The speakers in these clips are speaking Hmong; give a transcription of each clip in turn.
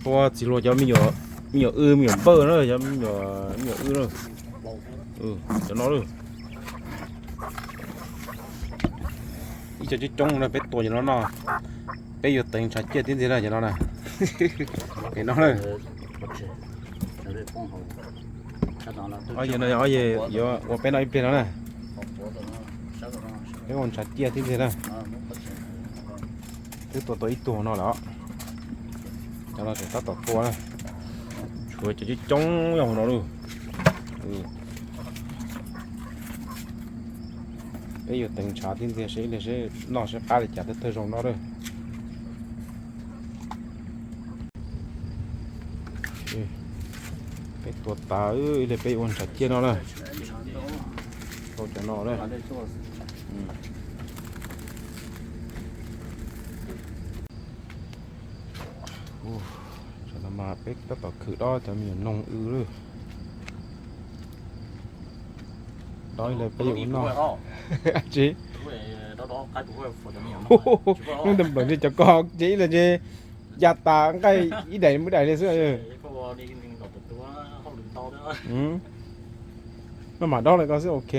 Ua txiv hluas cov me nyuam, me nyuam w me nyuam npawj na, cov me nyuam, me nyuam w na. Cov no lawm. Ib co coob coob na, peb tua cov no no. Peb yuav teev ntshav ciaj tib ntxiag na cov no na. Pem no na. Ob yawg no, ob yawg yuav ua peb noj ib pliag no na. Peb ua ntshav ciaj tib ntxiag na. Twb tua tau ib tug no lawm os. Cov no tseem tab tom tua na. Tshuav cov coob coob yog hauv no lawm. Peb yuav teev ntshav tib ntxiag seb ib pliag seb noj seb qab li cas, thawj thawj zaug no lawm. Peb tua tas ib pliag peb ua ntshav ciaj no na. Tau cov no na. Tsam no mas peb tab tom khwv dob cov me nyuam noog w lawm. Dob ib pliag peb yuav ua noj. Tsis, lub nta nplaum ntshe cov ko ces ib pliag ntshe ya tas nqaij ib daim ib daim li xwb. Maj mam dob li ko xwb ok.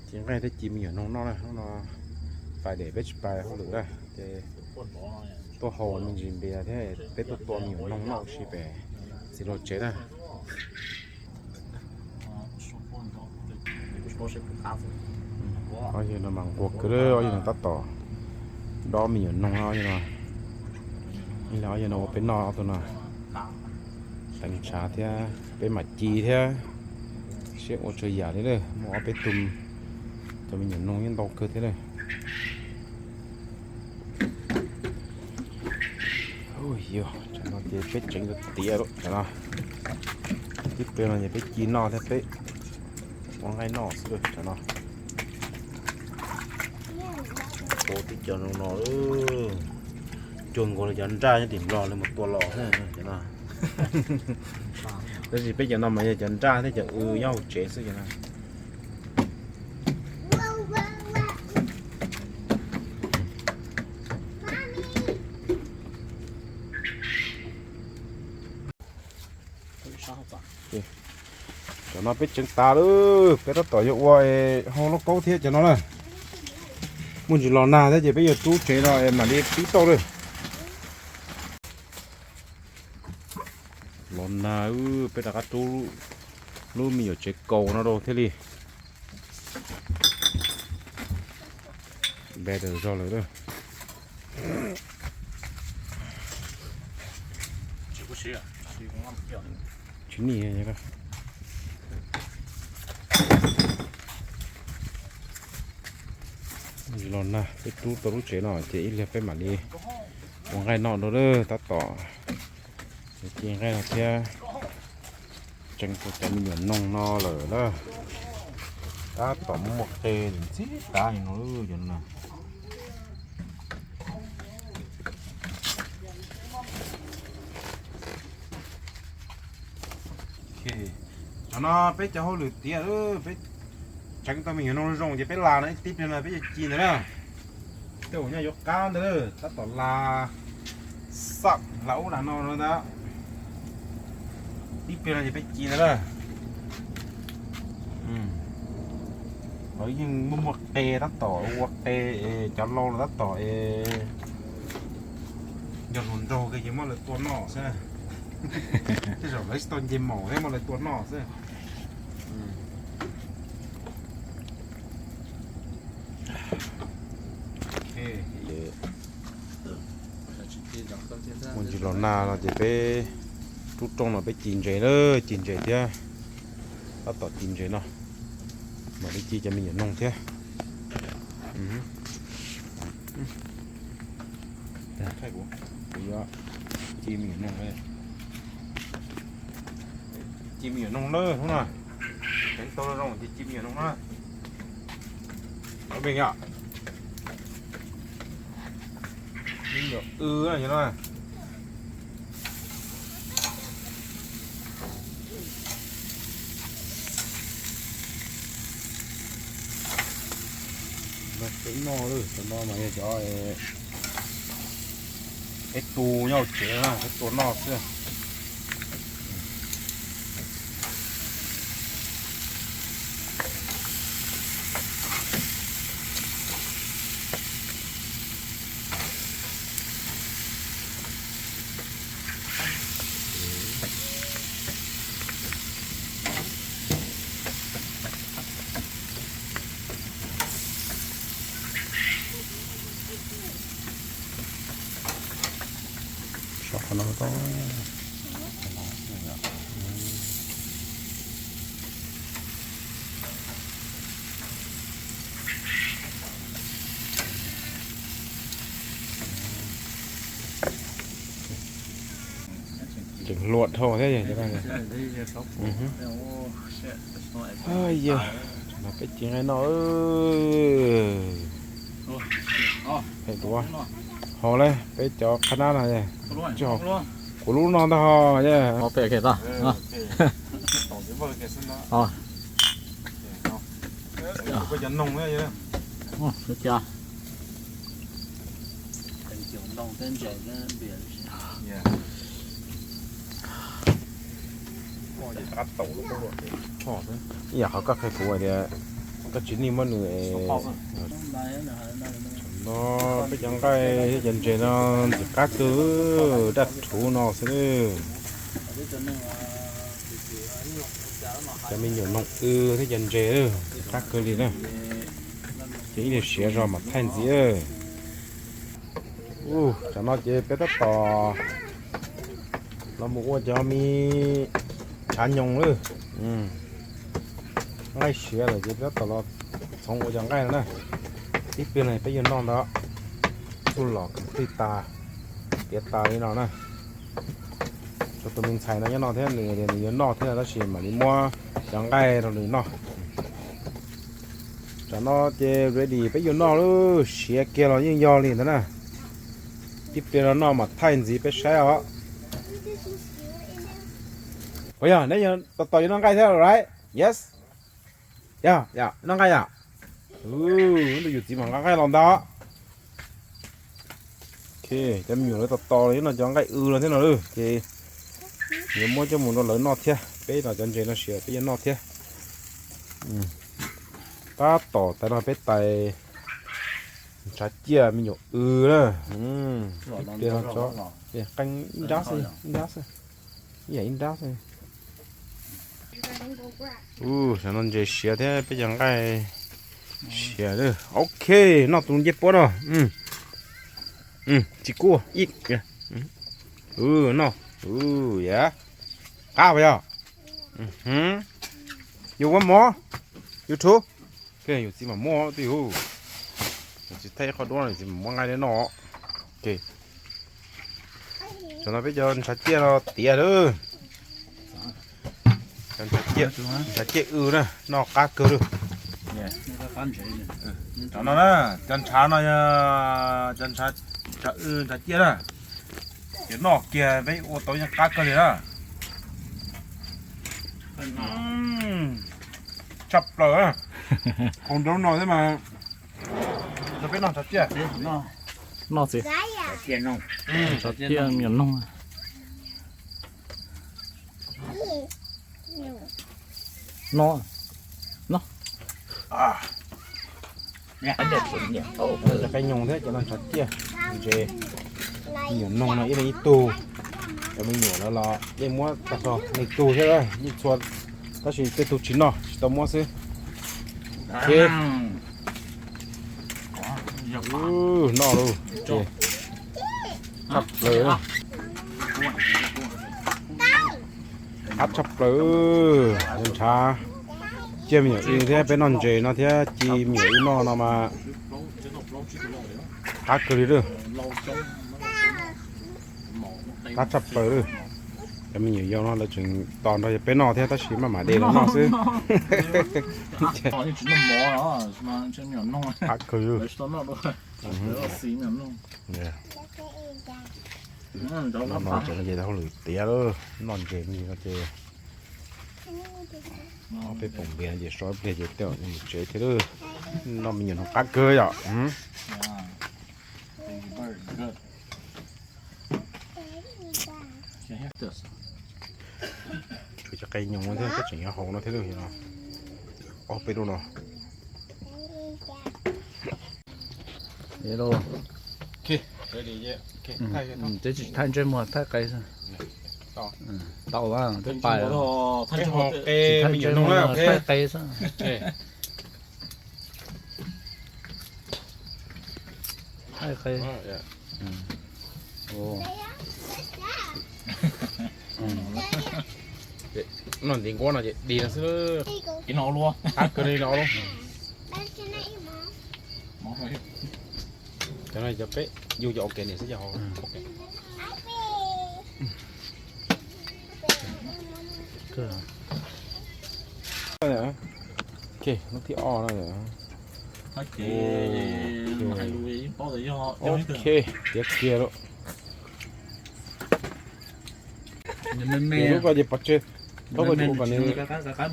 Ci nqaij thiab ci me nyuam noog noj na, hnub no Friday peb tsis pais hauj lwm na, ces tuaj haus me ntsis npias thiab peb tuaj tua me nyuam noog noj ua si pem txiv hluas tsev na. Ob yawg no mas nquag kawg, ob yawg no tab tom dob me nyuam noog no, ob yawg no, ib leeg ob yawg no ua peb noj ob tug no. Teev ntshav thiab peb mam ci thiab, siab ua tsaug yam li lawm, muaj ob peb tug, cov me nyuam noog yeej ntau kawg thiab lawm. Yog tsam no ces peb tseev tiav lawm tsam no, tib pliag no ces peb ci noj thiab peb ua nqaij noj xwb lawm tsam no. Tua tib co no no, cuag nkaus li cov nraj nyob tim Nplog lawv mus tua los xwb no. Tab sis peb cov no mas yog cov nraj thiab cov w nyob hauv tsev xwb cov no. Cov no peb tseev tas lawm, peb tab tom yuav ua hau lauj kaub thiab cov no na. Muaj ntsis los nag thiab ces peb yuav rub tsev no mam li pib tauj lawm. Los nag, peb rov qab rub lub me nyuam tsev kaus no rau thiaj li better zog lawm. Tsis nij. Los nag peb rub tau lub tsev no ces ib pliag peb mam li ua nqaij noj dua lawm, tab tom ci nqaij no thiab. Tseev tau cov me nyuam noog no lawm na, tab tom muaj qe ntxim qab li no lawm cov no. Cov no peb cov hauj lwm tiav, peb tseev tau me nyuam noog zoo ces peb las no ib tib pliag no peb yuav ci ntawd na. Tej zaum nyob yuav qab ntawd na, tab tom las xam las ub las no no ntag. Ib pliag no ces peb ci ntawd na. Lawv yeej muaj muaj qe tab tom ua qe, cov laus los tab tom es yog hluas nraug ces muab lawv tua noj xwb. Tej zaum lawv tsis tau nce maum thiab muab lawv tua noj xwb. Muaj ntsis los nag no ces peb rub rooj no peb ci ntses na, ci ntses thiab. Tab tom ci ntses no, mam li ci cov me nyuam noog thiab. Kuv yuav ci me nyuam noog, ci me nyuam noog lawm hnub no. Teev tau zoo ces ci me nyuam noog na. Ob peb yom, me nyuam w no. Peb noj lawm, cov no mas yog cov peb tu nyob hauv tsev na, peb tua noj xwb. Saum qhov no tau. Tseem hluas dhau thiab. Yog, peb ci nqaij noj. Phem dua. Ho le peb cov qhab nab no, kuv lub no ntag ho. Ib yam qhov koj qhia kuv hais tias koj tsis nij muab nws. No peb cov nqaij thiab cov ntses no ntxim qab kawg, daj rhuv no xwb. Cov me nyuam noog w thiab cov ntses ntxim qab kawg li na. Ces ib niag siav zog mam thaij ntxiv. Ub, tam no ces peb tab tom los mus ua cov me ntshav nyoos lawm. Nqaij siav lawm ces peb tab tom los txhoov ua cov nqaij no na. Tib pliag no peb yuav noj ntag. Txuj lom kwv tij tas, tiav tas li no na. Tshuav tus me ntxhais no nyob no thiab, nws tias nws yuav noj thiab tab sis mam li muab cov nqaij rau nws noj. Tam no ces ready peb yuav noj lawm, siav kiag los yeej yog li ntawd na. Tib pliag no noj mas thaij ntxiv peb saib os. Ua yog neb tos tos yuav noj nqaij thiab right? Yes. Yog, yog noj nqaij yom. Ntuj, yus txiv mam nqa nqaij los ntag. Ok, cov me nyuam lawv tos tos los nyob no cov nqaij w no thiab no lawm ces yuav muab coj mus rau lawv noj thiab. Peb los cov ntses no siav peb yuav noj thiab. Tab tom tais no peb tais ntshav ciaj me nyuam w na. Ib pliag no tso, qee ib nrab xwb, ib nrab xwb. Ib yam ib nrab xwb. Ub, tam no ntses siav thiab peb cov nqaij siav lawm. Ok, noj tus ncej puab no. Tsis kub ib. Noj. Yam qab puas yog? Yus ua mov, yus rhuv. Yus txiv mam muab twj yus. Yus txiv thaij ib qho duab no, yus txiv mam muab nqaij noj. Ok. Tam no peb cov ntshav ciaj no tiav lawm. Cov ntshav ciaj, ntshav ciaj w na, noj qab kawg lawm. Cov no na, cov ntshav no yog cov ntshav, ntshav w ntshav ciaj na. Ces noj kiag peb ua tau yeej qab kawg li na. Tshaj plaws. Hau nraub no thiab mas. Rau peb noj ntshav ciaj. Noj txiv. Ntshav ciaj me nyuam noog. No, no. Cov qaib nyoos thiab cov no ntshav ciaj, ntses, me nyuam noog no ib leeg ib tug. Cov me nyuam no los yeej muab tag nrho leej tug thiab, yeej txhua, tab sis tej tug tsis noj tsis tau muab xwb. Noj lauj. Tshaj plaws. Qab tshaj plaws. Ntshav ciaj me nyuam w thiab peb noj ntses no thiab ci me nyuam w noj no mas qab kawg li lawm. Qab tshaj plaws lawm. Cov me nyuam yaus no lawv tseem tos nrog peb noj thiab tab sis maj mam de los noj xwb. Qab kawg li. No ces hauj lwm tiav lawm, noj ntses me ntsis no ces Ob peb poom npias ces so ib pliag ces tej zaum mus tsev thiab lawm. Noj me nyuam no qab kawg yom. Tshuav cov qe nyoos thiab, koj tseem yuav haus no thiab lawm no. Ob peb lub no. Thaij ntsej muag, thaij qe xwb. Tau, twb pais. Thaij ntsej muag, thaij qe xwb. Thaij qe. Noj ntiv nquab no ces dig no xwb. Qab kawg li no. Cov no cov peb yug cov ua ke niam xwb cov hauv. Ok, lub thib ob no. Ok, tiav kiag lawm. Lub ko ces pov tseg, thaub ko ces ua kom nws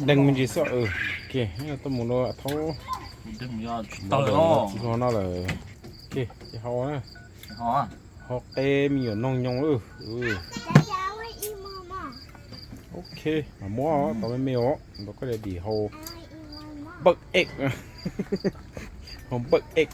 deeg me ntsis xwb. Ok, tuaj mus rau thaub txij hlo no lawm. Ok, ces hau na. Hau qe me nyuam noog nyoos lawm. Ok, mam muab tau me me os, ntawd koj dim hau npawj ev, hau npawj ev.